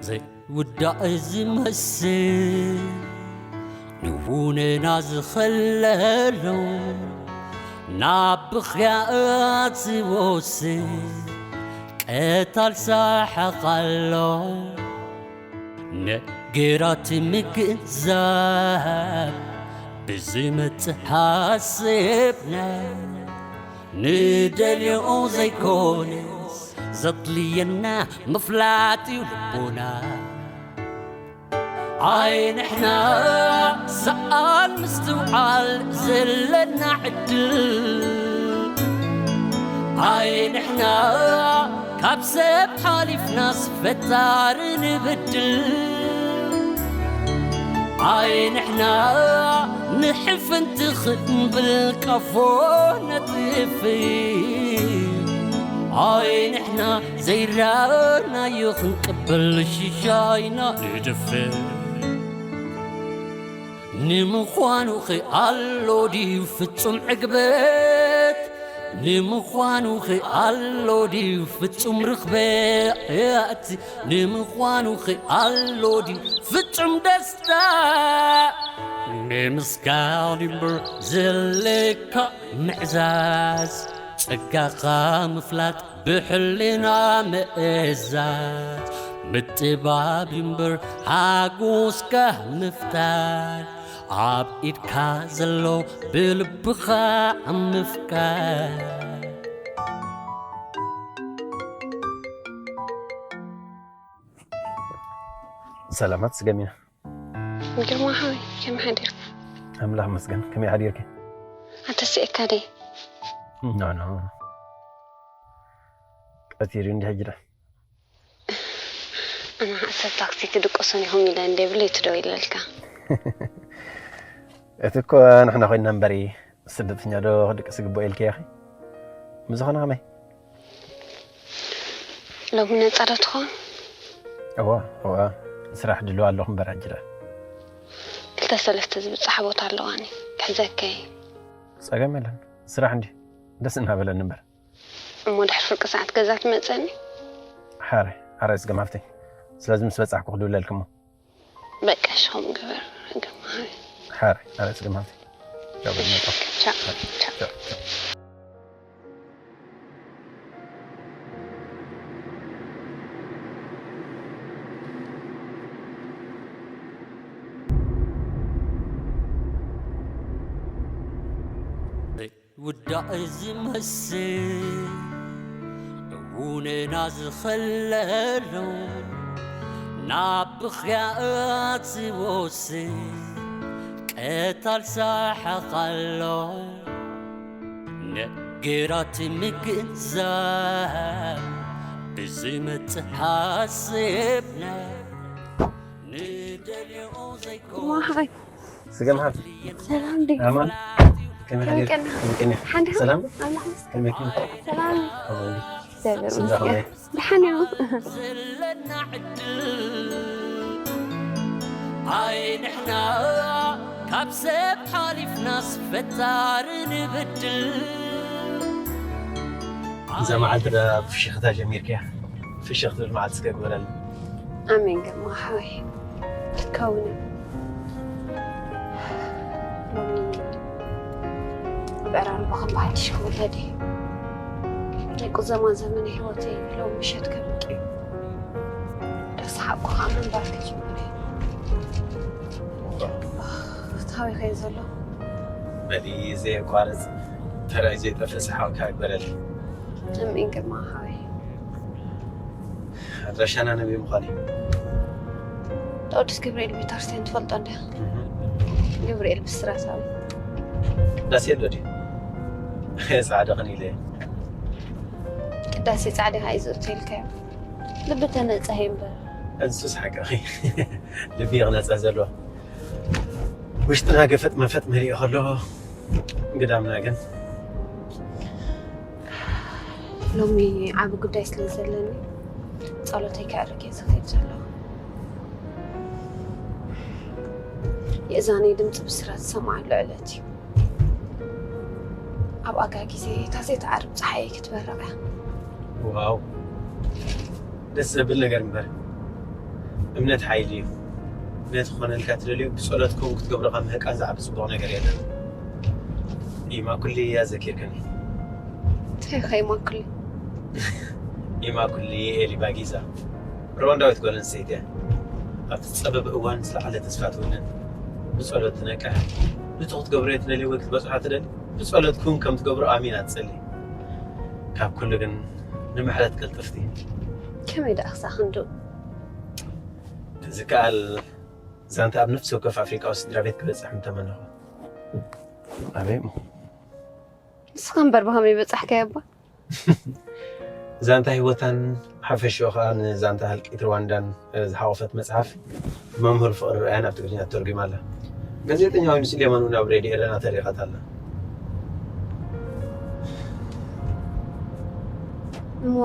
ዘይውዳእ ዝመስል ንውነና ዝኸለሎ ናብ ብኽያት ዝወስድ ቀታል ሳሓቕ ኣሎ። ነገራት ምግንዛብ ብዝመጽእ ሓሲብና ንደልዮ ዘይኮነስ ዘድልየና ምፍላጥ እዩ ልቦና። ኣይ ንሕና ሰኣል ምስትውዓል ዘለና ዕድል፣ ኣይ ንሕና ካብ ሰብ ሓሊፍናስ ፈጣሪ ንብድል። ኣይ ንሕና ንሕፍንቲ ክንብል ቀፎ ነጥፍእ። ኣይ ንሕና ዘይረኣናዮ ክንቅበል ንሽሻይና ንድፍእ። ንምዃኑ ኸ ኣሎ ድዩ ፍጹም ዕግበት? ንምዃኑ ኸ ኣሎ ድዩ ፍጹም ርኽበት? ንምዃኑ ኸ ኣሎ ድዩ ፍጹም ደስታ? ንምስጋን እምበር ዘለካ ምዕዛዝ፣ ጸጋኻ ምፍላጥ ብሕልና ምእዛዝ፣ ምጥባብ እምበር ሓጎስካ ምፍታን፣ ኣብ ኢድካ ዘሎ ብልብኻ ምፍቃር። ሰላማት ስገሚና። ግርማ ሓወይ፣ ከመይ ሓዲርካ? ኣምላኽ መስገን። ከመይ ሓዲርኪ? ኣተስኤካ ደይ? ኖ፣ ኖ። ቀቲሩ እንዲ ሕጂ ዶ? ኣነ ሰብ ታክሲ ትድቅሱን ኢኹም ኢለ እንደ ብለይቲ ደው ኢለልካ። እቲ እኮ ንሕና ኮይንና እምበሪ፣ ስደተኛ ዶ ክድቅስ ይግብኦ ኢልኪ ኢኺ? ብዝኾነ ከመይ? ሎሚ ነጻ ዶ ትኸውን? እዋ፣ እዋ፣ ስራሕ ድልው ኣለኹ እምበር ኣጅረ። ክልተ ሰለስተ ዝብጻሕ ቦታ ኣለዋኒ፣ ክሕዘከ እየ። ጸገም የለን፣ ስራሕ እንዲ ደስ እናበለኒ እምበር። እሞ ድሕሪ ፍርቂ ሰዓት ገዛ ትመጸኒ? ሓራይ፣ ሓራይ ስገም ሃፍተይ። ስለዚ ምስ በጻሕኩ ክድውለልኪ እሞ። በቃ እሺ፣ ከምኡ ግበር። ግርማ ሓወይ። ሓራይ፣ ሓራይ ስገም ሃፍተይ። ቻው፣ በል መጣ። ቻው፣ ቻው። ቻው፣ ቻው። ውዳእ ዝመስል እውነና ዝኸለሎ ናብ ብኽያት ዝወስድ ቀታል ሳሓቕ ኣሎ። ነገራት ምግንዛብ ብዝመጽእ ሓሲብና ንደልዮ ዘይኮነ። ስገም ሓፍ። ሰላም ዲ? ኣማን። ከመይ ከመይ ሓዲርኪ? ቀና? ከመይ ቀኒኺ? ሓንቲ ሰላም? ኣምላኽ ይመስገን። ከመይ ቀኒኺ? ሰላም። ኣማን ዲ? እግዚኣብሔር ስድራ ይመስገን። ከመይ? ደሓን እዮም። ዘለና ዕድል ኣይ ንሕና ካብ ሰብ ሓሊፍናስ ፈጣሪ ንብድል። እዛ መዓልቲ ዳ ብፍሽኽታ ጀሚርክያ። ፍሽኽ ትብል መዓልቲ እስከ ግበረልና። ኣሜን ግርማ ሓወይ። ክትከውን እየ። ሎሚ ብዕራርቦ ከም ብሓድሽ ክውለድ እየ። ናይ ቁዘማ ዘመን ህይወተይ ሎሚ ምሸት ከብቅ እዩ። ደስ ሓቁ ከዓ ምንባር ክጅምር እየ። ፍትሃዊ ከየ ዘሎ። በሊ ዘየቋርጽ ተራይ ዘይጠፍእ ሰሓቕካ ይግበረል። ኣሜን ግርማ ሓወይ። ኣድራሻና ነበይ ምዃኑ እዩ? ቅዱስ ገብርኤል ቤተክርስትያን ትፈልጦ እንደ? እህ። ገብርኤል ብስራት ኣብ ቅዳሴ ኣሎ ድዩ? ጻዕዳ ኸን ኢለ። ቅዳሴ ጻዕዳ ኸ እዩ ዝእቱ ኢልካዮ? ልቢ ተነጸሀ እምበር። እንሱስ ሓቅኺ። ልቢ እዩ ክነጸህ ዘለዎ። ውሽጥና ገፈጥ መፈጥ መሊኡ ከሎ ግዳምና ግን። ሎሚ ዓቢ ጉዳይ ስለ ዘለኒ ጸሎተይ ከዕርግ እየ ዝኸይድ ዘለኹ። የእዛነይ ድምፂ ብስራት ዝሰማዓሉ ዕለት እዩ። ኣብኣ ግዜ እታ ዘይትዓርብ ፀሓይ ክትበርቕ እያ። ዋው፣ ደስ ዘብል ነገር እምበር። እምነት ሓይሊ እዩ። ነቲ ክኾነልካ ትደልዮ ብጸሎትኩም ክትገብሮ ካብ ምህቃን ዝዓቢ ጽቡቕ ነገር የለን። ኢማኩሊ እያ ዘኪርክኒ። እንታይ ኢኻ ኢማኩሊ? ኢማኩሊ ኤሊ ባጊዛ ሩዋንዳዊት ጓል ኣንስተይቲ እያ። ኣብቲ ጸበብ እዋን ዝለዓለ ተስፋ ትውንን፣ ብጸሎት ትነቅሕ። ነቲ ክትገብሮ ትደሊ ወይ ክትበጽሖ ትደሊ ብጸሎትኩም ከም ትገብሮ ኣሚና ትጸሊ። ካብ ኩሉ ግን ንምሕረት ቀልጥፍቲ። ከመይ ደኣ ክሳዕ ክንዱ? ዝከኣል ዛንታ ኣብ ነፍሲ ወከፍ ኣፍሪቃዊ ስድራ ቤት ክበጽሕ ምተመነኹ። ኣበይ እሞ? ንስኻ እምበር ብኸመይ በጻሕካዮ እባ? ዛንታ ህይወታን ብሓፈሽኡ ኸኣ ንዛንታ ህልቂት ሩዋንዳን ዝሓቖፈት መጽሓፍ ብመምህር ፍቕሪ ርኣያን ኣብ ትግርኛ ተተርጒማ ኣላ። ጋዜጠኛ ወይኑ ስሌማን እውን ኣብ ሬድዮ ኤረና ተሪኻታ ኣላ። እሞ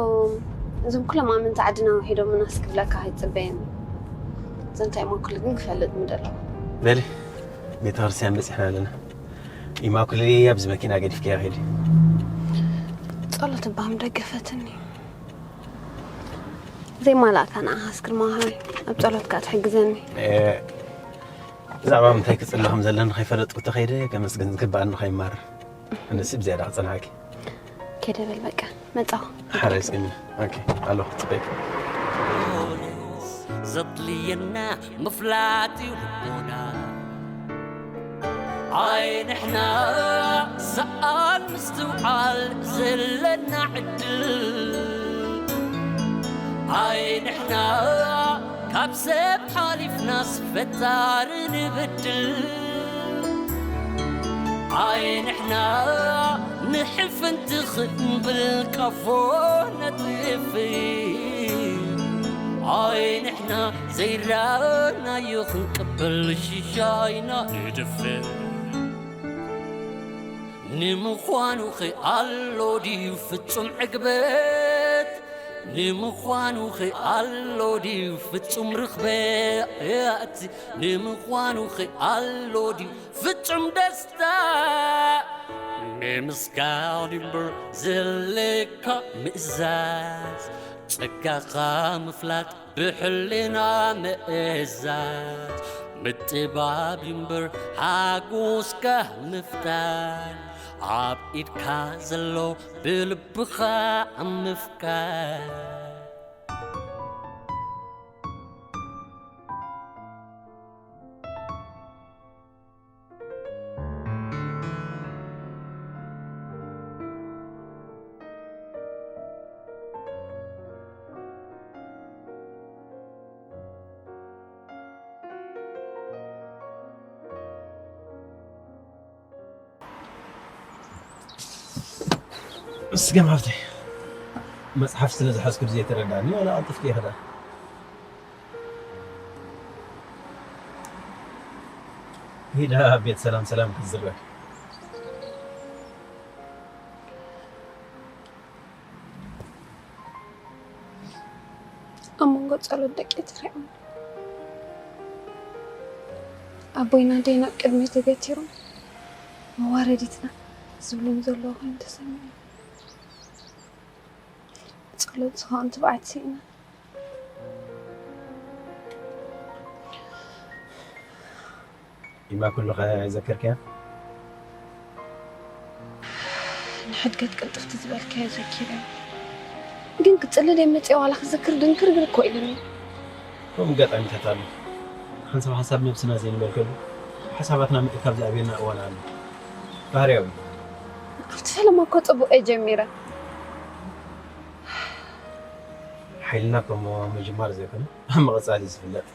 እዞም ኩሎም ኣመንቲ ዓድና ውሒዶምናስ ክብለካ ኣይጽበየን። ዘንታይ እሞ ኩሉ ግን ክፈልጥ ምደለኹ። በሊ፣ ቤተ ክርስቲያን በጺሕና ኣለና። ኢማኩሌ ኣብዚ መኪና ገዲፍክያ ኺዲ። ጸሎት እባ ምደገፈትኒ። ዘይማላእካ ንዓኻስ ግርማ ሃይ ኣብ ጸሎትካ ትሕግዘኒ። እ፣ ብዛዕባ ምንታይ ክጽሊ ከም ዘለኒ ከይፈለጥኩ ተኸይደ ከመስግን ዝግባኣኒ ከይማር። ኣነስ ብዝያዳ ክጸንሓኪ። ከይደ በል በቃ፣ መጻኹ። ሓራይ እስኪ፣ ኦኬ፣ ኣሎ፣ ጽበይክ። ዘድልየና ምፍላጥ እዩ ልቦና። ኣይ ንሕና ሰኣን ምስትውዓል ዘለና ዕድል። ኣይ ንሕና ካብ ሰብ ሓሊፍናስ ፈጣሪ ንብድል። ኣይ ንሕና ንሕፍንቲ ክንብል ቀፎ ነጥፍእ። ኣይ ንሕና ዘይረኣናዮ ክንቅበል ሽሻይና ንድፍእ። ንምዃኑኸ ኣሎ ድዩ ፍጹም ዕግበት? ንምዃኑኸ ኣሎ ድዩ ፍጹም ርኽበት? ንምዃኑኸ ኣሎ ድዩ ፍጹም ደስታ? ምምስጋን እምበር ዘለካ ምእዛዝ፣ ጸጋኻ ምፍላጥ ብሕልና ምእዛዝ፣ ምጥባብ እምበር ሓጎስካ ምፍጣር፣ ኣብ ኢድካ ዘሎ ብልብኻ ምፍቃር። እስገም ሃብተይ፣ መጽሓፍ ስለ ዝሓዝኩ ድዩ ዘይተረዳእኒ፣ ዋላ ቀልጥፍኪ ይኽዳ? ሂዳ ኣብ ቤት ሰላም ሰላም ክትዝረግ። ኣብ መንጎ ጸሎት ደቂ ተሪዖም። ኣቦይና ደይና ቅድሚ ተገቲሮም መዋረዲትና ዝብሎም ዘለዉ ኮይኑ ተሰሚዑ። ጸሎት ዝኸውን ትብዓት ስኢና። ኢማ ኩሉ ከ ኣይዘከርክያ? ንሕድገት ቅልጥፍቲ ዝበልካዮ ዘኪረ። ግን ክጽልል እየ መጽየ ዋላ ክዝክር ድንክር ግር እኮ ኢሉኒ። ከምኡ ኣጋጣሚታት ኣሎ። ሓንሳብ ሓንሳብ ነብስና ዘይንበልከሉ ሓሳባትና ምእካብ ዝኣብየና እዋን ኣሎ። ባህርያዊ። ኣብቲ ፈለማ እኮ ጽቡቕ እየ ጀሚረ። ሓይልና እኮ እሞ ምጅማር ዘይኮነ ኣብ ምቕጻል እዩ ዝፍለጥ።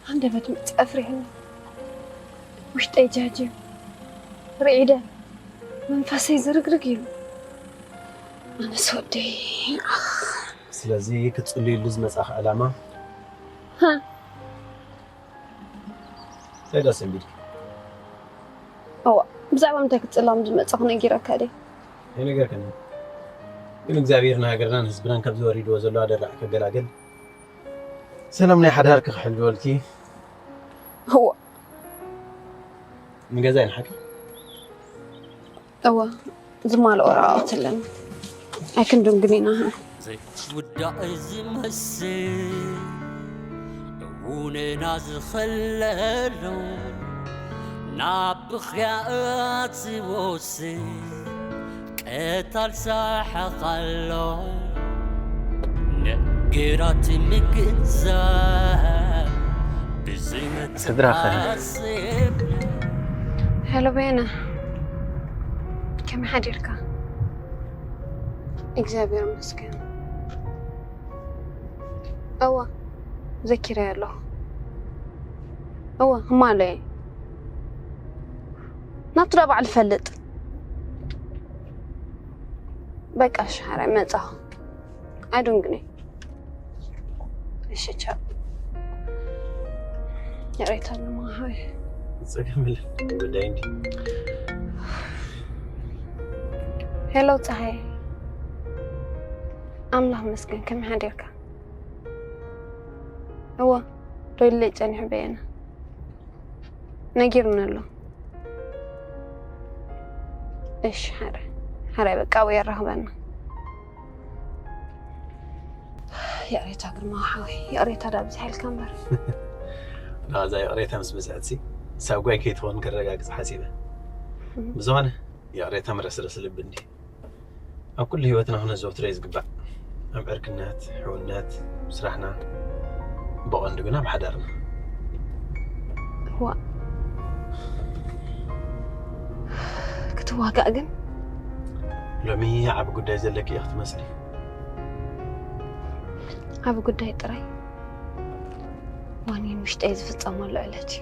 ሃንደበት ምጽ ኣፍሪሕኒ። ውሽጠይ ጃጅዩ። ርዒደ። መንፈሰይ ዝርግርግ ኢሉ። ኣነስ ወደይ፣ ኣኽ። ስለዚ ክትጽልይሉ ዝመጻኺ ዕላማ? ሃ? እንታይ ደኣ ሰንቢድኪ? እዋ፣ ብዛዕባ ምንታይ ክትጽላም ዝመጻኹ ነጊረካ ድየ? ኣይነገርክን። ግን እግዚኣብሔር ንሃገርናን ህዝብናን ካብዚ ወሪድዎ ዘሎ ኣደራዕ ከገላግል፣ ሰላም ናይ ሓዳርኪ ክሕልወልኪ። እዋ። ንገዛይ ንሓቂ? እዋ፣ ዝማልኦ ወረቓቕቲ ኣለኒ። ኣይክንድንግን ኢና። ዘይውዳእ ዝመስል እውንና ዝኸለሉ ናብ ብኽያ እትወስድ ቀታል ሳሓቕ ኣሎ። ነገራት ምግንዛብ ብዝመጽእ ስድራኸ? ሓሲብና። ሄሎ በየነ፣ ከመይ ሓዲርካ? እግዚኣብሔር ይመስገን። እወ፣ ዘኪረዮ ኣለኹ። እወ፣ ህማሎ እየ። ናቱ ዳ ባዕሉ ይፈልጥ። በቃ እሺ፣ ሓራይ መጻኹ። ኣይዱንግኒ። እሺ፣ ቻው። ይቕሬታ ኣለማ፣ ሃይ። ጸገም የለን። ጉዳይ እንዲ። ሄሎ፣ ጸሃይ። ኣምላኽ መስገን፣ ከመይ ሓዲርካ? እወ፣ ዶይለይ ጸኒሑ በየነ። ነጊሩኒ ኣሎ። እሺ፣ ሓረ፣ ሓረ፣ በቃ፣ ኣብኡ የራኽበና። ይቕሬታ ግርማ ሓወይ፣ ይቕሬታ ዳ ኣብዚሓልካ እምበር። ናዛ ይቕሬታ ምስ በዝሐትሲ፣ ሳጓይ ከይትኸውን ከረጋግጽ ሓሲበ። እም። ብዝኾነ፣ ይቕሬታ መረስረሲ ልቢ እንዲ። ኣብ ኩሉ ህይወትና ክነዘውትሮ እዩ ዝግባእ። ኣብ ዕርክነት፣ ሕውነት፣ ስራሕና፣ ብቐንዱ ግን ኣብ ሓዳርና። ዋእ። ክትዋጋእ ግን? ሎሚ ዓቢ ጉዳይ ዘለኪ ኢኺ ትመስሊ። ዓቢ ጉዳይ ጥራይ? ዋኒን ውሽጠይ ዝፍጸመሉ ዕለት እዩ።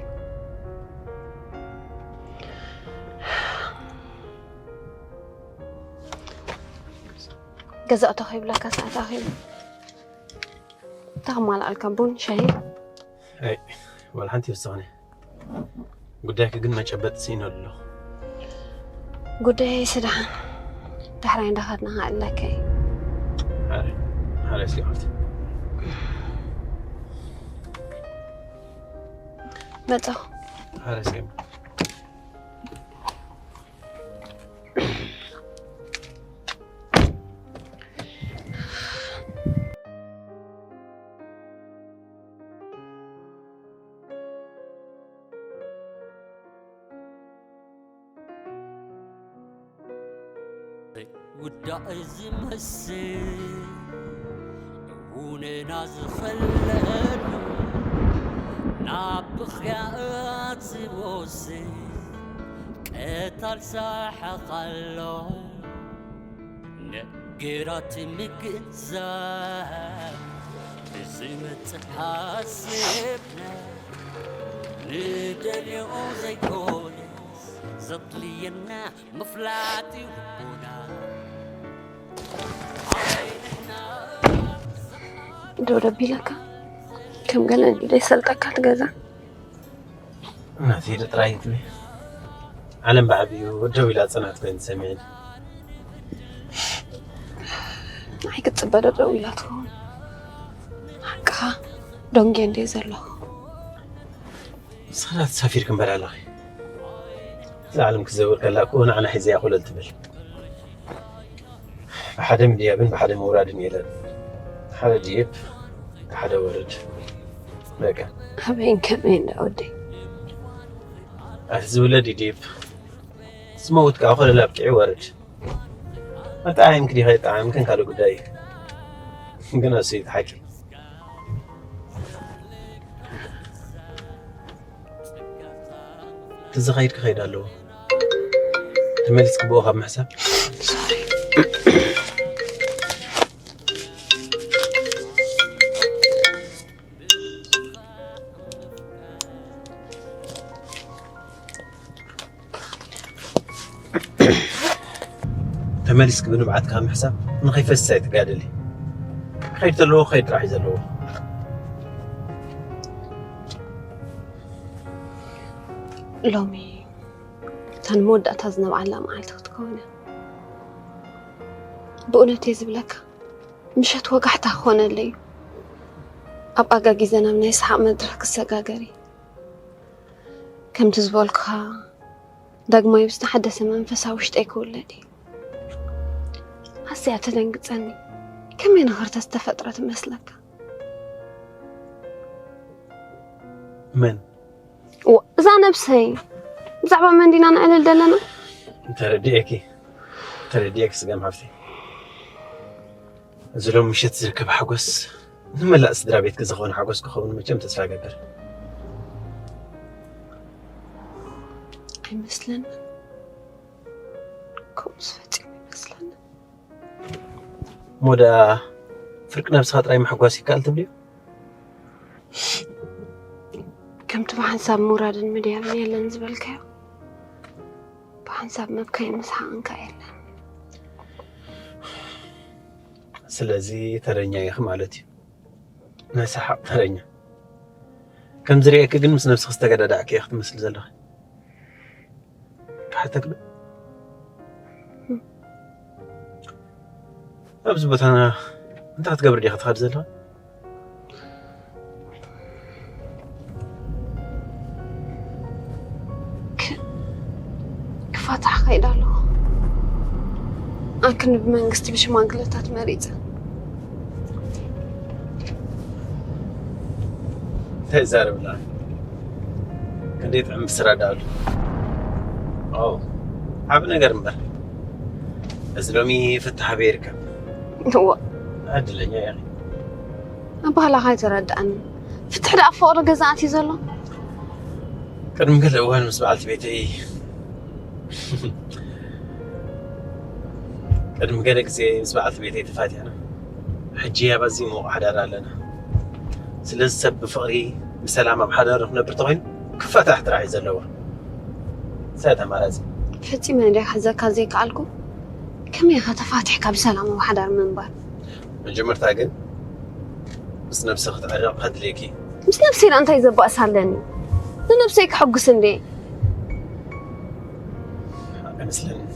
ገዛ እቶ ከይብለካ ሰዓት ኣኺሉ። እንታይ ከማልኣልካ? ቡን፣ ሻሂ? ኣይ፣ ዋላ ሓንቲ ይወስኸኒ። ጉዳይኪ ግን መጨበጢ ስኢነሉ ኣለኹ። ጉዳይ ስድሓን ዳሕራይ እንዳኸድና ክኣለካ እዩ። ሓራይ፣ ሓራይ እስኪ ሓፍቲ። መጻኹ። ሓራይ እስኪ። ውዳእ ዝመስል እውንና ዝኸለሉ ናብ ብኽያት ዝወስድ ቀታል ሳሓቕ ኣሎ። ነገራት ምግንዛብ ብዝመጽእ ሓሲብና ንደልዮ ዘይኮነስ ዘድልየና ምፍላጥ እዩ ልቦና። ዶ ደቢለካ ከም ገለ እንዲ ዘይሰልጠካ ትገዛ። እናተይ ዶ ጥራይ ትብሊ? ዓለም ብዓቢኡ ደው ኢላ ጽናት ኮይኑ ተሰሚዕኒ። ንዓይ ክትጽበ ዶ ደው ኢላ ትኸውን? ሓቅኻ ደንጉየ እንድየ ዘለኹ። ንስኻ ተሳፊርኪ እምበር ኣለኺ። እዛ ዓለም ክትዘውር ከላ እኮ ንዓና ሒዘያ ኮለል ትብል። ብሓደ ምድያብን ብሓደ ምውራድን የለን። ሓደ ድይብ፣ ሓደ ወርድ። በቃ። ኣበይን ከመይን ዳ ወደይ? ኣቲ ዝውለድ ይድይብ። ዝመውት ከዓ ኮለል ኣብቂዑ ይወርድ። ኣጠዓዒምኪ ዲኺ ኣይጠዓዓምክን ካልእ ጉዳይ እዩ። ግን እሱ እዩ እቲ ሓቂ። እቲ ዝኸይድ ክኸይድ ኣለዎ። ተመሊስኪ ብኡ ካብ ምሕሳብ። ተመሊስኪ ብንብዓት ካብ ምሕሳብ ንኸይፈስስ ኣይትጋደሊ። ክኸይድ ዘለዎ ክኸይድ ጥራሕ እዩ ዘለዎ። ሎሚ እታ ንመወዳእታ ዝነብዓላ መዓልቲ ክትከውን እያ። ብእውነት እየ ዝብለካ፣ ምሸት ወጋሕታ ክኾነለይ እዩ። ኣብ ኣጋጊዘ ናብ ናይ ሰሓቕ መድረኽ ክሰጋገር እዩ። ከምቲ ዝበልኩኻ፣ ዳግማይ ብዝተሓደሰ መንፈስ ኣብ ውሽጠይ ክውለድ እዩ። ኣዝያ ተደንግጸኒ። ከመይ ንኽርተ ዝተፈጥረት መስለካ? መን እዛ ነብሰይ ብዛዕባ መን ዲና ነዕልል ዘለና? ተረዲኤኪ ተረዲኤኪ ስገም ሃፍቲ። እዚ ሎም ምሸት ዝርከብ ሓጎስ ንመላእ ስድራ ቤትኪ ዝኾነ ሓጎስ ክኸውን መቸም ተስፋ ገበር። ኣይመስለንን። ከምኡስ ፈጺሙ ይመስለኒ። ሞዳ ፍርቂ ነብስኻ ጥራይ ምሕጓስ ይከኣል ትብልዩ? ከምቲ ብሓንሳብ ምውራድን ምድያብን የለን ዝበልካዮ፣ ብሓንሳብ መብካይ ምስሓቕን ከኣ የለን። ስለዚ ተረኛ ኢኺ ማለት እዩ። ናይ ሰሓቕ ተረኛ። ከም ዝርእየኪ ግን ምስ ነብስኺ ዝተገዳዳዕኪ ኢኺ ትመስሊ ዘለኺ። ክሓተክ ዶ? ኣብዚ ቦታና እንታይ ክትገብሪ ዲኻ ትኸዲ ዘለኻ? ክፋታሕ ከይድ ኣለኹ። ኣክን ብመንግስቲ ብሽማግለታት መሪፀ። እንታይ ዛረብላ? ክንደይ ጥዕም ብስራ ዳሉ። ኦ፣ ዓብ ነገር እምበር። እዚ ሎሚ ፍትሕ ኣበይ ይርከብ? እዋ፣ ዕድለኛ ኢኺ። ኣባህላኻ ኣይተረድኣኒ። ፍትሕ ደኣ ፍቕሪ ገዛ ኣትዩ ዘሎ። ቅድሚ ገለ እዋን ምስ በዓልቲ ቤተይ ቅድሚ ገለ ግዜ ምስ በዓልቲ ቤተይ ተፋቲሕና። ሕጂ ኣብ ኣዝዩ ምዉቕ ሓዳር ኣለና። ስለዚ ሰብ ብፍቕሪ ብሰላም ኣብ ሓዳር ክነብር ተኾይኑ ክፋታሕ ጥራሕ እዩ ዘለዎ። እንታይ ኣማራጺ? ፈጺመ እንድየ ክሕዘካ ዘይከኣልኩ። ከመይ ኢኻ ተፋቲሕካ ብሰላም ኣብ ሓዳር ምንባር? መጀመርታ ግን ምስ ነብሲ ክትዕረቕ ከድልየኪ። ምስ ነብሰይ ደኣ እንታይ ዘባእስ ኣለኒ? ንነብሰይ ከሐጉስ እንዴ? ኣይመስለንን።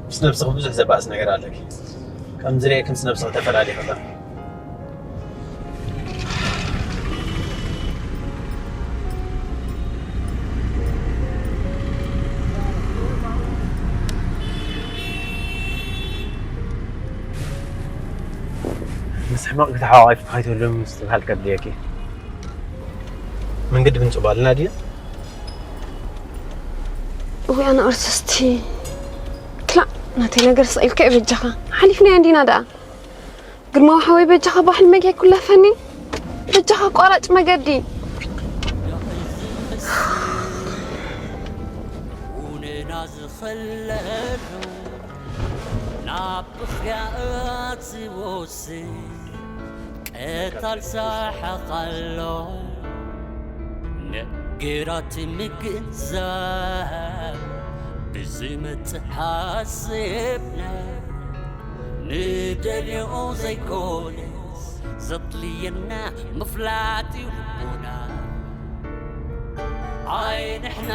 ምስ ነብስኺ ብዙሕ ዘባእስ ነገር ኣለኪ። ከም ዝርእየኪ ምስ ነብስኺ ተፈላሊኺ ኣለኺ። ምስ ሕመቕ ተሓቋቒፍካ ከይትህሉ ምስትብሃል ከድልየኪ። መንገዲ ግን ጽቡቕ ኣለና ድዩ? እውይ ኣነ እርሱስቲ ክላእ ናተይ ነገር ስቕ ኢልካ እዩ በጃኻ ሓሊፍናዮ እንዲና ደኣ ግርማዊ ሓወይ በጃኻ ባህል መጊ ኣይኩለፈኒ በጃኻ ኣቋራጭ መገዲ ውንና ዝኸለሉ ናብ ብኽያት ዝወስድ ቀታል ሳሓቕ ኣሎ። ነገራት ምግንዛብ ብዝመጽእ ሓሲብና ንደልዮ ዘይኮነስ ዘድልየና ምፍላጥ እዩ ልቦና። ኣይ ንሕና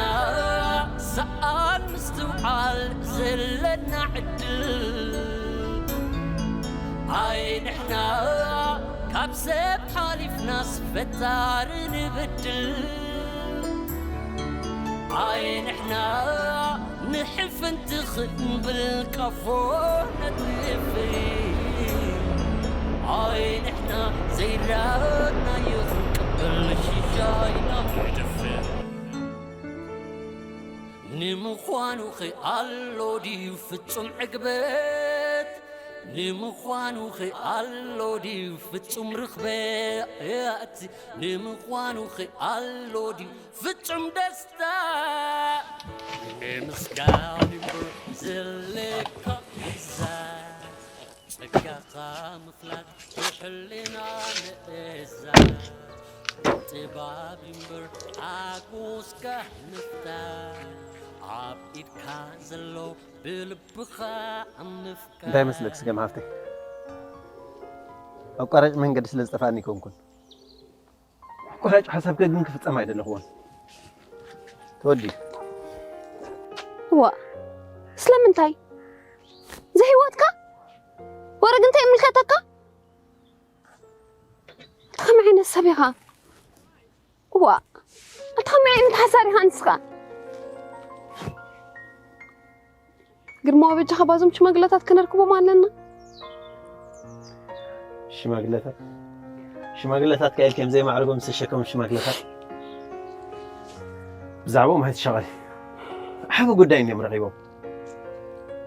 ሰኣን ምስትውዓል ዘለና ዕድል ኣይ ንሕና ካብ ሰብ ሓሊፍናስ ፈጣሪ ንብድል ኣይ ንሕና ንሕፍንቲ ክንብል ቀፎ ነትንፍር ኣይ ንሕና ዘይራናዮ ክንቅበል ንሽሻይና ንድፍር ንምዃኑኸ ኣሎ ድዩ ፍጹም ዕግበት? ንምዃኑኸ ኣሎ ድዩ ፍጹም ርኽበት? ንምዃኑኸ ኣሎ ድዩ ፍጹም ደስታ? ንምስጋን እምበር ዘለካ እዛ ጸጋኻ ምፍላጥ ብሕልና ምእዛዝ ጥባብ እምበር ሓጎስካ ምፍታን ኣብ ኢድካ ዘሎ ብልብኻ ምፍቃር እንታይ መስለክ ስገም ሃፍተይ ኣቋራጭ መንገዲ ስለ ዝጠፋኒ ይኮንኩን ኣቋራጭ ሓሳብከ ግን ክፍጸም ኣይደለኽዎን ተወዲኡ እዋ ስለምንታይ ዝህይወትካ ወረግ እንታይ ይምልከተካ ከመይ ዓይነት ሰብ ኢኻ እዋ ኣታ ከመይ ዓይነት ሓሳር ኢኻ ንስኻ ግርማ በጃኻ ባዞም ሽማግለታት ከነርክቦም ኣለና ሽማግለታት ሽማግለታት ከ ኢልክዮም ዘይማዕርጎም ዝተሸከሙ ሽማግለታት ብዛዕባኦም ኣይትሻቐሊ። ዓቢ ጉዳይ እዮም ረኺቦም።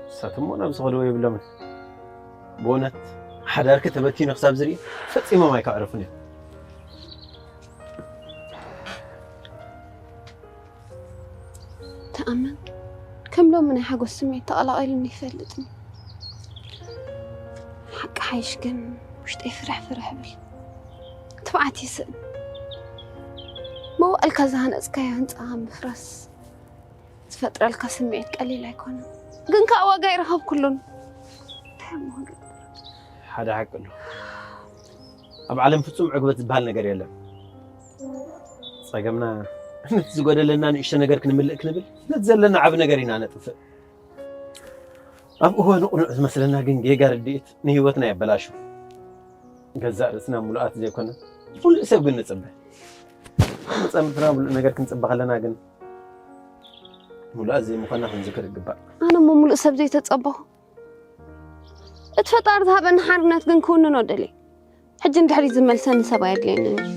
ንሳቶም እሞ ናብ ዝኸድዎ የብሎምን። ብእውነት ሓዳርኪ ተበቲኑ ክሳብ ዝርኢ ፈጺሞም ኣይከዕርፉን እዮም። ተኣመን ከም ሎሚ ናይ ሓጎስ ስምዒት ተቐላቒሉኒ ይፈልጥን ሓቂ ሓይሽ ግን ውሽጠይ ፍርሕ ፍርሕ ብል ትብዓት ይስእን መዋእልካ ዝሃነፅካዮ ህንፃ ምፍራስ ዝፈጥረልካ ስምዒት ቀሊል ኣይኮነን ግን ከዓ ዋጋ ይረኸብኩሉን ሓደ ሓቂ ኣሎ ኣብ ዓለም ፍጹም ዕግበት ዝበሃል ነገር የለን ጸገምና ነቲ ዝጎደለና ንእሽቶ ነገር ክንምልእ ክንብል ነቲ ዘለና ዓብ ነገር ኢና ነጥፍእ ኣብ እዋኑ ቅኑዕ ዝመስለና ግን ጌጋ ርድኢት ንህይወትና የበላሹ ገዛእ ርእስና ሙሉኣት ዘይኮነ ሙሉእ ሰብ ግን ንጽበ መጻምድትና ሙሉእ ነገር ክንጽበ ከለና ግን ሙሉኣት ዘይምዃንና ክንዝክር ይግባእ ኣነ እሞ ሙሉእ ሰብ ዘይተጸበኹ እቲ ፈጣሪ ዝሃበኒ ሓርነት ግን ክውንኖ ደልየ ሕጂ ንድሕሪት ዝመልሰኒ ሰብ ኣየድልየንን እዩ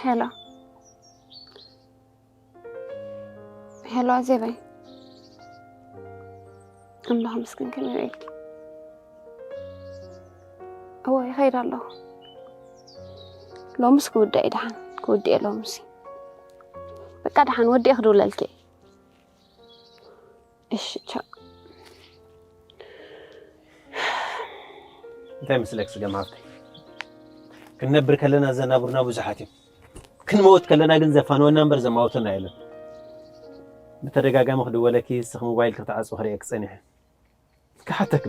ሄሎ ሄሎ ኣዜበይ ኣምላኽ ምስግን ከመይ ውዒልኪ እወ ይኸይድ ኣለኹ ሎምስ ክውዳእ እዩ ደሓን ክውድእ እየ ሎምስ በቃ ደሓን ወዲእ ክድውለልኪ እየ እሺ ቻው እንታይ መስለክ ስገም ሃብተይ ክንነብር ከለና ዘናብሩና ብዙሓት እዮም ክንመውት ከለና ግን ዘፋንወና እምበር ዘማውተና የለን ብተደጋጋሚ ክድወለኪ ስኽ ሞባይል ክትዓፅው ክርእየክ ፀኒሐ ክሓተክ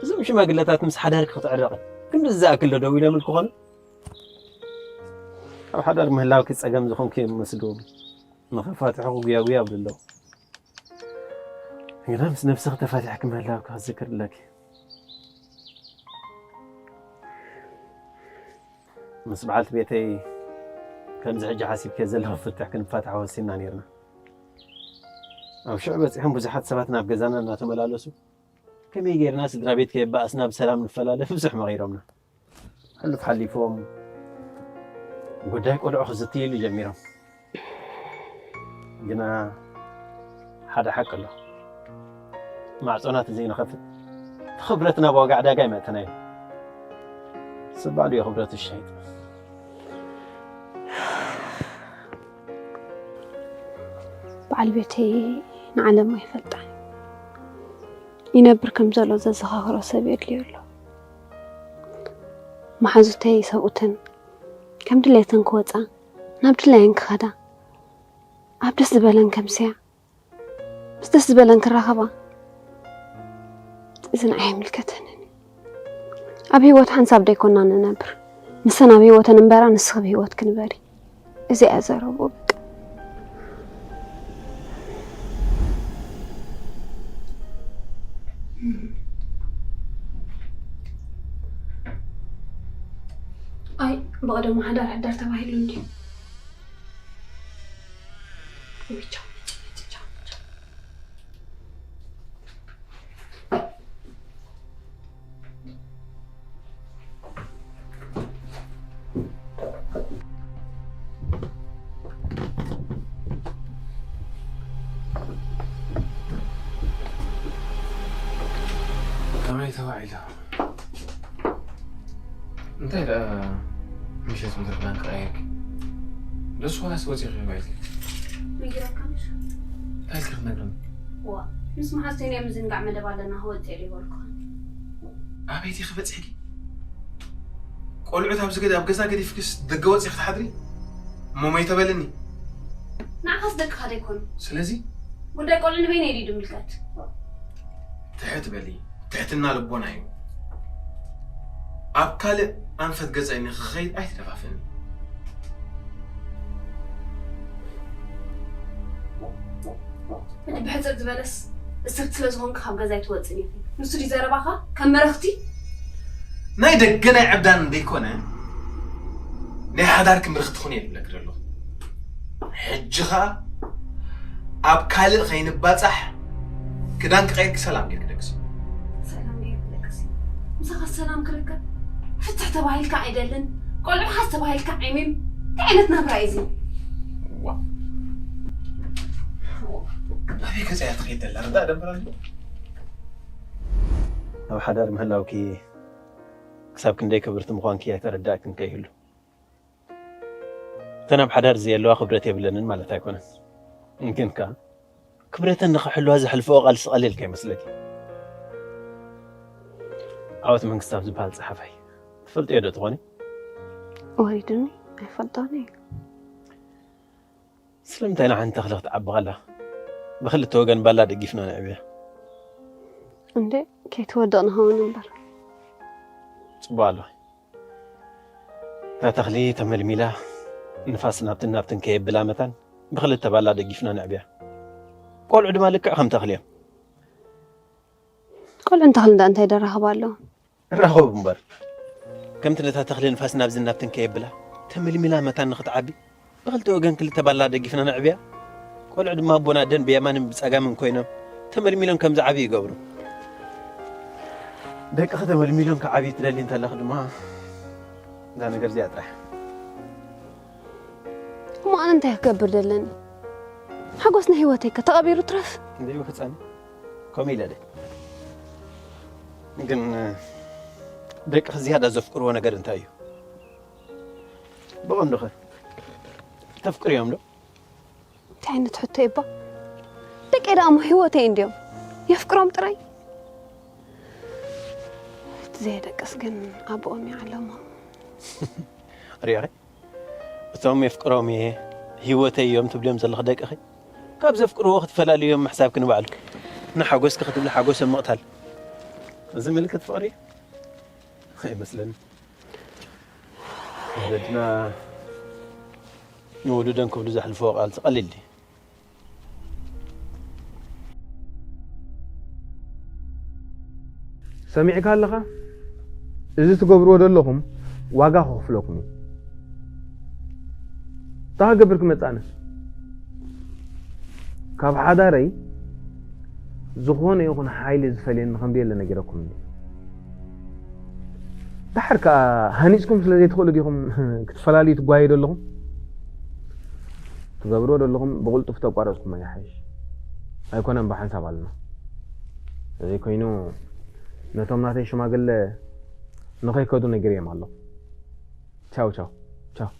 እዞም ሽማግለታት ምስ ሓዳርክ ክትዕረቂ ክንዲ ዝኣክል ዶ ደው ኢሎምልክ ኾኑ ኣብ ሓዳር ምህላውኪ ፀገም ዝኾንኪ መስሉ ንኸፋትሑ ጉያጉያ ኣብሉ ኣለዉ ግና ምስ ነብስኺ ተፋቲሕኪ ምህላውኪ ክዝክር ኣለኪ ምስ በዓልቲ ቤተይ ከምዚ ሕጂ ሓሲብክዮ ዘለኹ ፍትሕ ክንፋታሕ ወሲንና ነይርና ኣብ ሽዑ በፂሖም ብዙሓት ሰባት ናብ ገዛና እናተመላለሱ ከመይ ጌርና ስድራ ቤት ከየባእስና ብሰላም ንፈላለ ብዙሕ መቒሮምና ሕሉፍ ሓሊፎም ጉዳይ ቆልዑ ክዝትይሉ ጀሚሮም ግና ሓደ ሓቂ ኣሎ ማዕፆና ተዘይንኸፍት እቲ ክብረትና ብዋጋ ዕዳጋ ይመእተና እዩ ሰብ ባዕሉ እዩ ክብረቱ ዝሸይጥ በዓል ቤተይ ንዓለም ኣይፈልጣን ይነብር ከም ዘሎ ዘዘኻኽሮ ሰብ የድልዮ ኣሎ መሓዙተይ ሰብኡተን ከም ድሌተን ክወፃ ናብ ድላየን ክኸዳ ኣብ ደስ ዝበለን ከምስያ ምስ ደስ ዝበለን ክራኸባ እዚ ንዓይ ኣይምልከተንን ኣብ ህይወት ሓንሳብ ደይኮና ንነብር ንሰን ኣብ ህይወተን እምበራ ንስኺ ብህይወት ክንበሪ እዚኣ ዘረቡ በቃ ኣይ ብቐደሙ ሓዳር ሕዳር ተባሂሉ እንዲ ከመይ ተባዒላ እንታይ ደኣ ምሸት ምድሪ ክዳን ክቐየርኪ ደስ ዋላስ ወፂኺ ባይልኪ ነጊረካ ምሽ እንታይ ኢልኪ ክትነግርኒ ዋ ምስ መሓዝተይ ናይ ምዝንጋዕ መደብ ኣለና ክወፅእ ዶ ይበልኩኻ ኣበይቲ ክበፅሕኪ ቆልዑት ኣብ ዝገድ ኣብ ገዛ ገዲፍክስ ደገ ወፂ ክትሓድሪ እሞ መይ ተበልኒ ንዓኻስ ደቅኻ ዶ ኣይኮኑ ስለዚ ጉዳይ ቆልዑ ንበይነይ ድዩ ድምልከት ትሕት በሊ ትሕትና ልቦና እዩ ኣብ ካልእ ኣንፈት ገጸ ንኽኸይድ ኣይትደፋፍኒ ሕጂ ብሕፅር ዝበለስ እስክቲ ስለ ዝኾንካ ካብ ገዛ ኣይትወፅን ኢኹ ንሱ ድዩ ዘረባኻ ከም መረኽቲ ናይ ደገ ናይ ዕብዳን እንደይኮነ ናይ ሓዳር ክምርኽ ትኹን እየ ዝብለክ ዘለኹ ሕጂ ኸኣ ኣብ ካልእ ኸይንባጻሕ ክዳን ክቐይርኪ ሰላም ጌርኪ ደቅሲ ንስኻ ሰላም ክርከብ ፍትሕ ተባሂልካ ኣይደልን፣ ቆልዑ ሓዝ ተባሂልካ ዕሚም። እንታይ ዓይነት ናብራ እዩ እዚ? ዋ ኣበይ ከ እያ ትኸይድ ዘላ ርዳእ ደምበራሉ። ኣብ ሓዳር ምህላውኪ ክሳብ ክንደይ ክብርቲ ምዃንኪ ኣይተረዳእክን ከይህሉ። እተን ኣብ ሓዳር ዘየለዋ ክብረት የብለንን ማለት ኣይኮነን። ግን ከኣ ክብረተን ንኽሕልዋ ዘሕልፍኦ ቃልሲ ቀሊል ከይመስለኪ። ዓወት መንግስታብ ዝበሃል ጸሓፋይ ትፈልጥዮ ዶ ትኾኒ? ወሪዱኒ ኣይፈልጦን እዩ። ስለምንታይ ንሓንቲ ተኽሊ ክትዓቢ ከላ ብኽልተ ወገን ባላ ደጊፍና ነዕብያ? እንዴ ከይትወድቕ ንኸውን እምበር። ጽቡቕ ኣሎ። እታ ተኽሊ ተመልሚላ ንፋስ ናብትን ናብትን ከየብላ መታን ብኽልተ ባላ ደጊፍና ነዕብያ። ቆልዑ ድማ ልክዕ ከም ተኽሊ እዮም። ቆልዑን ተኽልን ደኣ እንታይ ደራኸብ ኣለዎ? ራኸቡ እምበር። ከምቲ ነታ ተኽሊ ንፋስ ናብዝን ናብትን ከየብላ ተመልሚላ መታን ንኽትዓቢ ብኽልተ ወገን ክልተ ባላ ደጊፍና ነዕብያ። ቆልዑ ድማ ኣቦን ኣደን ብየማንን ብጸጋምን ኮይኖም ተመልሚሎም ከም ዝዓብዩ ይገብሩ። ደቅኺ ተመልሚሎም ክዓብዩ ትደሊ እንተለኺ ድማ እዛ ነገር እዚኣ ጥራሕ። እሞ ኣነ እንታይ ክገብር ደለኒ? ሓጎስ ናይ ህይወተይ ከ ተቐቢሩ ትረፍ። እንዲዩ ህፃን ከምኡ ኢለ ደ ግን ደቅኺ ዝያዳ ዘፍቅርዎ ነገር እንታይ እዩ? ብቐንዱኸ ተፍቅርዮም ዶ? እንታይ ዓይነት ሕቶ ይባ? ደቀይ ደኣ እሞ ህይወተይ እንድዮም። የፍቅሮም ጥራይ። እቲ ዘየደቅስ ግን ኣቦኦም ይዓለሞ። ሪኣኸ እቶም የፍቅሮም እየ ህይወተይ እዮም ትብልዮም ዘለኺ ደቅኺ ካብ ዘፍቅርዎ ክትፈላልዮም ምሕሳብኪ ንባዕሉ ንሓጎስኪ ክትብሊ ሓጎሶም ምቕታል እዚ ምልክት ፍቕሪ እዩ? ኣይመስለኒ። ወለድና ንውሉደን ክብሉ ዘሕልፍዎ ቃልሲ ቀሊል ድዩ? ሰሚዕካ ኣለኻ? እዚ ትገብርዎ ዘለኹም ዋጋ ከኽፍለኩም እዩ። እንታይ ክገብር ክመጽእ ኣነ? ካብ ሓዳረይ ዝኾነ ይኹን ሓይሊ ዝፈልየኒ ከም ዘየለ ነጊረኩም እንዲ። ድሓር ከኣ ሃኒጽኩም ስለ ዘይትኽእሉ ዲኹም ክትፈላልዩ ትጓየዩ ዘለኹም? ትገብርዎ ዘለኹም ብቕልጡፍ ተቋረጽኩሞ ይሓይሽ። ኣይኮነን ብሓንሳብ ኣለና። እዚ ኮይኑ ነቶም ናተይ ሽማግለ ንኸይከዱ ነጊረዮም ኣለኹ። ቻው ቻው ቻው።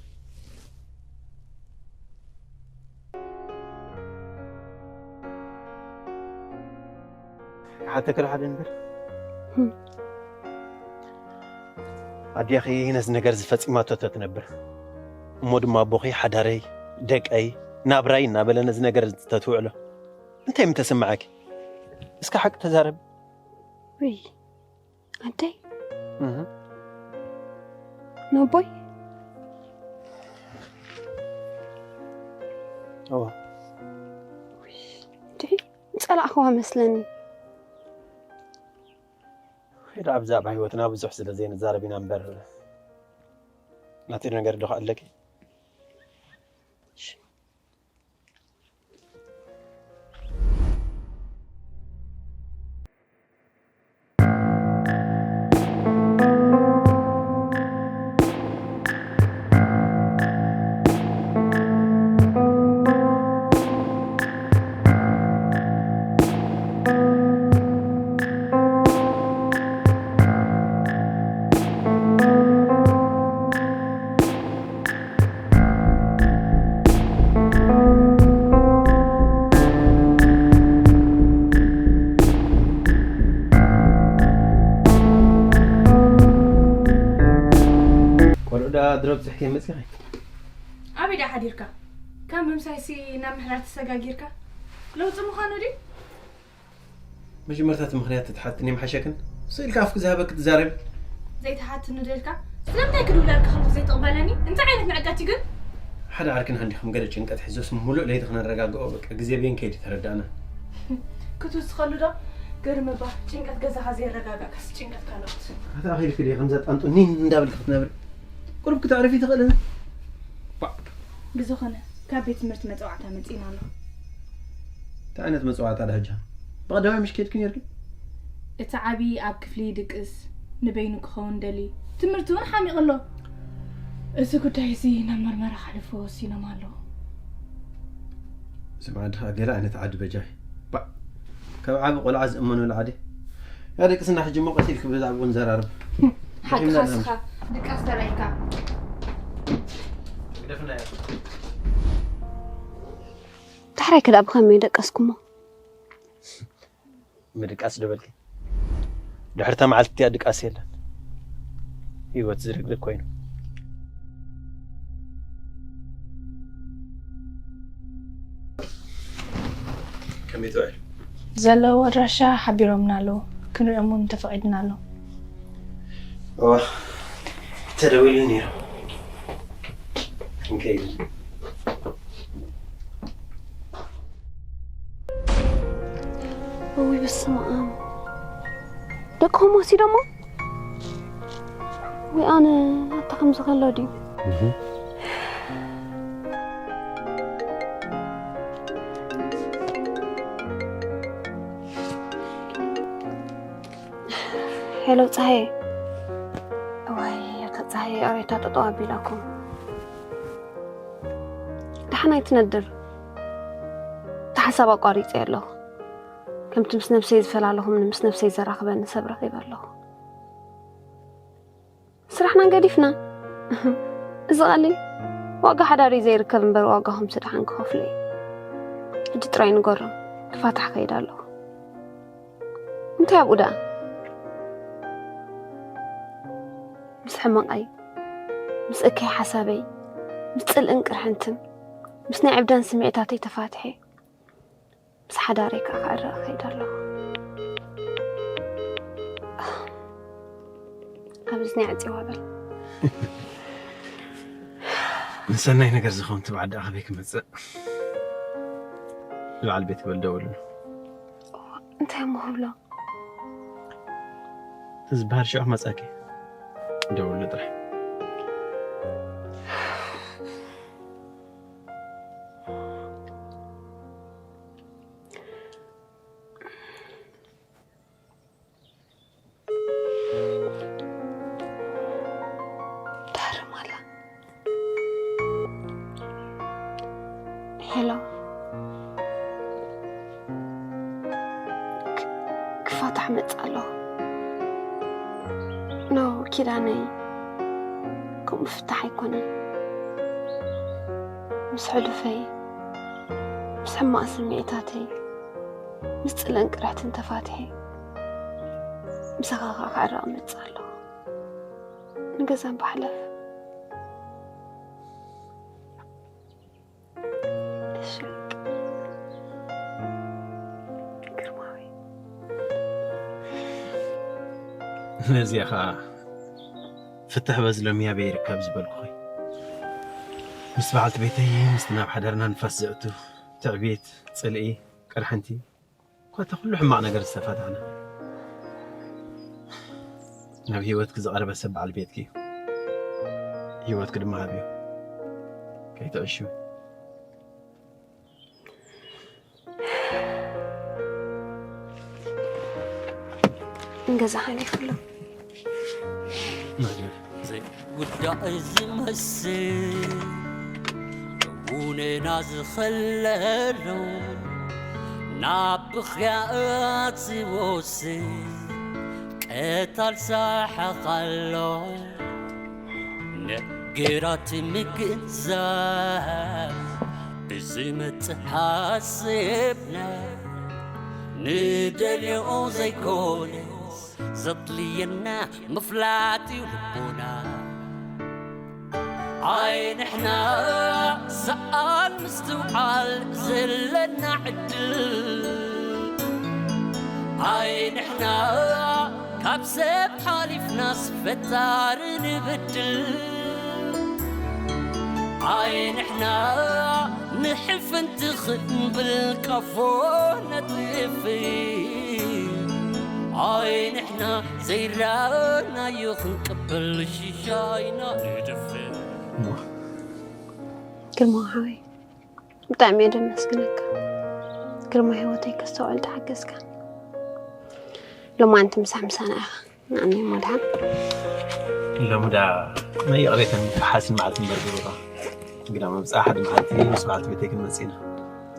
ክሓተኪ ዶ ሓደ ነገር? ኣዴኺ ነዚ ነገር እዚ ፈጺማቶ ተትነብር እሞ ድማ ኣቦኺ ሓዳረይ፣ ደቀይ፣ ናብራይ እናበለ ነዚ ነገር እዚ ተትውዕሎ እንታይ ምተሰማዓኪ? እስከ ሓቂ ተዛረቢ። ውይ ኣደይ እህ። ነቦይ እዋ ጸላእኽዋ መስለኒ። ኸይዳ ብዛዕባ ህይወትና ብዙሕ ስለ ዘይንዛረብ ኢና እምበር ናተይ ነገር ዶ ኣለኪ? ቆልዑ ደኣ ድሮ ብፅሕኪ መፂኺ? ኣበይ ደኣ ሓዲርካ? ካብ ምምሳይሲ ናብ ምሕዳር ተሰጋጊርካ ለውጢ ምዃኑ ድዩ? መጀመርታ እቲ ምኽንያት ተትሓትኒ ምሓሸክን? ስኢልካ ኣፍኪ ዝሃበኪ ትዛረቢ? ዘይትሓትኒ ደልካ? ስለምንታይ ክድውለልካ ከለኹ ዘይትቕበለኒ? እንታይ ዓይነት ንዕቀት እዩ ግን? ሓደ ዓርክን ሃንዲኹም ገለ ጭንቀት ሒዞስ ሙሉእ ለይቲ ክነረጋግኦ በቃ ግዜ በይን ከይዲ ተረዳእና። ክትውስኸሉ ዶ? ግርም እባ ጭንቀት ገዛኻ ዘየረጋጋእካስ ጭንቀት ካልኦት። ኣታ ኣኺልኪ ድየ ከምዛ ጣንጡ ኒን እንዳበልኪ ክትነብሪ? ቁሩብ ክተዕርፊ ትኽእልን? ባዕ! ብዝኾነ ካብ ቤት ትምህርቲ መጸዋዕታ መጺእና ኣሎ። እንታይ ዓይነት መጸዋዕታ ዳ ሕጂ? ብቐዳማይ ምሽ ከይድኪ ነርኪ? እቲ ዓቢ ኣብ ክፍሊ ይድቅስ፣ ንበይኑ ክኸውን ደሊ። ትምህርቲ እውን ሓሚቑ ኣሎ። እዚ ጉዳይ እዚ ናብ መርመራ ከሕልፍዎ ወሲኖም ኣለዉ። ስም ዓድኻ ገለ ዓይነት ዓዲ በጃኺ። ባዕ፣ ካብ ዓቢ ቆልዓ ዝእመነሉ ዓዲ። ያ ደቅስና ሕጂ እሞ ቀስ ኢልኪ ብዛዕባኡ ንዘራርብ። ሓቅኻ ንስኻ ድቃስ ተራኢካ። ግደፍና እያ። ዳሕራይ ክዳ ብኸመይ ደቀስኩሞ? ምድቃስ ዶ በልኪ? ድሕርታ መዓልቲ እቲኣ ድቃስ የለን። ህይወት ዝርግርግ ኮይኑ። ከመይ ትውዕል? ዘለዉ ኣድራሻ ሓቢሮምና ኣለዉ። ክንሪኦም እውን ተፈቒድና ኣሎ። እዋ፣ ተደዊሉ ነይሩ። ክንከይድ። እውይ በስመ ኣብ። ደቅኹም ወሲዶሞ? ወይ ኣነ ኣብታ ከምዚ ከሎ ድዩ? ሄሎ ፀሃየ። እዋይ ኣታ ፀሃየ ኣቤታ ጠጠው ኣቢላኩም። ደሓን ኣይትነድር። እቲ ሓሳብ ኣቋሪፀ ኣለኹ። ከምቲ ምስ ነብሰይ ዝፈላለኹምኒ ምስ ነብሰይ ዘራኽበኒ ሰብ ረኺበ ኣለኹ። ስራሕና ገዲፍና። እዚ ቃሊ ዋጋ ሓዳር እዩ ዘይርከብ እምበር ዋጋኹም ስድሓን ክኸፍሉ እዩ። ሕጂ ጥራይ ንገሮም ክፋታሕ ከይድ ኣለኹ። እንታይ ኣብኡ ደኣ? ምስ ሕመቐይ፣ ምስ እከይ ሓሳበይ፣ ምስ ጽልእን ቅርሕንትን፣ ምስ ናይ ዕብዳን ስምዒታተይ ተፋትሐ፣ ምስ ሓዳረይ ከኣ ክዕረቕ እኸይድ ኣለኹ። ኣብ እዝኒ ኣዕጺዋ በል። ንሰናይ ነገር ዝኸውን ትብዓት ደኣ ከበይ ክመጽእ? ንበዓል ቤት ክበል ደውልሉ። እንታይ እሞ ክብሎ? እቲ ዝበሃል ሽዑ ክመጻኪ ደውልሉ ጥራሕ። ትሃርም ኣላ። ሄሎ። ክ- ክፋታሕ መጽእ ኣለኹ። ኖ ኪዳነይ፣ ከምኡ ፍታሕ ኣይኮነን። ምስ ሕሉፈይ፣ ምስ ሕማቕ ስምዒታተይ፣ ምስ ጽልእን ቅርሕትን ተፋትሐ፣ ምሳኻ ከኣ ክዕረቕ እመጽእ ኣለኹ። ንገዛ እባ ሕለፍ። እሺ። ግርማዊ። ነዚኣ ኸዓ ፍትሕ በዚ ሎሚ ኣበይ ይርከብ ዝበልኩኺ። ምስ በዓልቲ ቤተይ ምስቲ ናብ ሓዳርና ንፋስ ዘእቱ ትዕቢት፣ ጽልኢ፣ ቅርሕንቲ፣ ኮታ ኩሉ ሕማቕ ነገር ዝተፋታሕና። ናብ ህይወትኪ ዝቐረበ ሰብ በዓል ቤትኪ እዩ። ህይወትኪ ድማ ሃብዮ። ከይትዕሽዊ። ንገዛኻ ይኹሎ። ዘይውዳእ ዝመስል እውነና ዝኸለሉ ናብ ብኽያት ዝወስድ ቀታል ሳሓቕ ኣሎ። ነገራት ምግንዛብ ብዝመጽእ ሓሲብና ንደልዮ ዘይኮነስ ዘድልየና ምፍላጥ እዩ ልቦና። ኣይ ንሕና ሰኣል ምስትውዓል ዘለና ዕድል። ኣይ ንሕና ካብ ሰብ ሓሊፍናስ ፈጣሪ ንብድል። ኣይ ንሕና ንሕፍንቲ ክንብል ቀፎ ነጥፍእ። ኣይ ንሕና ዘይረኣናዮ ክንቅበል ሽሻይና ንድፍእ። ግርማ ሓወይ፣ ብጣዕሚ እየ ደመስግነካ። ግርማ ህይወተይ ከስተውዕል ተሓገዝካ። ሎማዓንቲ ምሳሕ ምሳና ኢኻ። ንዓኒ እሞ ድሓን። ሎሚ ዳ ናይ ይቕሬተን ፈሓስን መዓልቲ እምበር ግብራ ግዳ መብፅኣ ሓደ መዓልቲ ምስ በዓልቲ ቤተይ ክንመፅእ ኢና።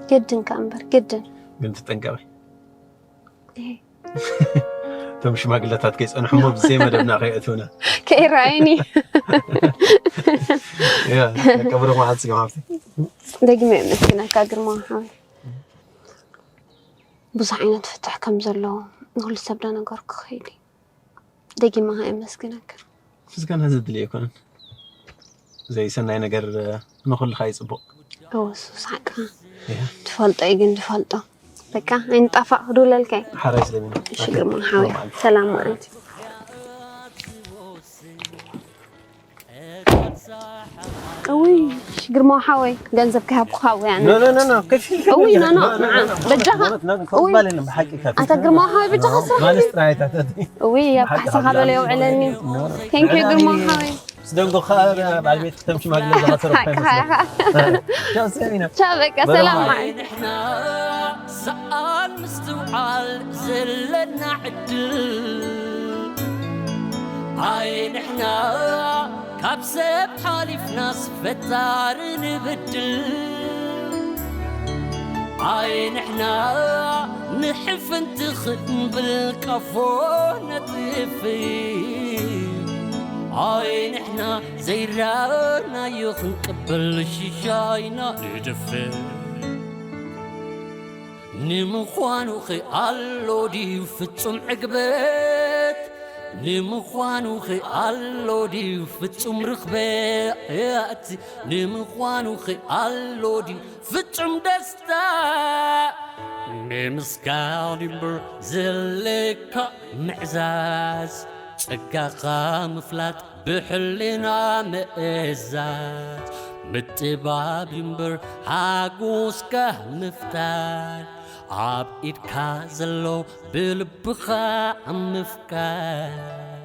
ግድን ከኣ እምበር ግድን። ግን ትጠንቀቂ። እሄ። እቶም ሽማግለታት ከይፀንሑ እሞ ብዘይ መደብና ከየእትውና። ከይረኣዩኒ። ያ ቀብሪ መዓልቲ እዮም ሃብቲ። ደጊመ የመስግነካ ግርማ ሓወይ። ብዙሕ ዓይነት ፍትሕ ከም ዘሎ ንኩሉ ሰብ ዳነገርኩ ክኸይድ እዩ። ደጊመ ከኣ የመስግነካ። ምስጋና ዘድልዮ ኣይኮነን። ዘይሰናይ ነገር ንኹልኻ እዩ ፅቡቕ። እወ፣ እሱስ ሓቅኻ። ትፈልጦ እዩ ግን ትፈልጦ። በቃ ኣይንጣፋእ ክድውለልካ እዩ። ሓራይ ስለሚና። እሺ ግርማ ሓወይ፣ ሰላም መዓልቲ። እውይ እሺ ግርማ ሓወይ፣ ገንዘብ ከሃብኩኻ ወይ ኣነ። ኖ ኖ ኖ ኖ ከፊል እውይ ኖ ኖ ንዓ በጃኻ። እውይ ባለ ነው በሓቂ ከፊል ኣታ ግርማ ሓወይ በጃኻ ስራሕ። ማለት ጥራይታት እውይ ኣብ ካሕሳኻ በለ የውዕለኒ። Thank you ግርማ ሓወይ። ስደንጎኻ ባለቤት ከም ሽማግለ ዝኸሰረ ሓቅኻ ኢኻ። ቻው ሰሚና ቻው በቃ ሰላም መዓልቲ። ንሕና ሰኣን ምስትውዓል ዘለና ዕድል ኣይ ንሕና ካብ ሰብ ሓሊፍናስ ፈጣሪ ንብድል ኣይ ንሕና ንሕፍንቲ ክንብል ቀፎ ነጥፍእ ኣይ ንሕና ዘይረኣናዮ ክንቅበል ሽሻይና ንድፍእ ንምዃኑ ኸ ኣሎ ድዩ ፍጹም ዕግበት ንምዃኑ ኸ ኣሎ ድዩ ፍጹም ርኽበት ንምዃኑ ኸ ኣሎ ድዩ ፍጹም ደስታ ምምስጋን እምበር ዘለካ ምዕዛዝ ጸጋኻ ምፍላጥ ብሕልና ምእዛዝ ምጥባብ እምበር ሓጎስካ ምፍታን ኣብ ኢድካ ዘሎ ብልብኻ ምፍቃር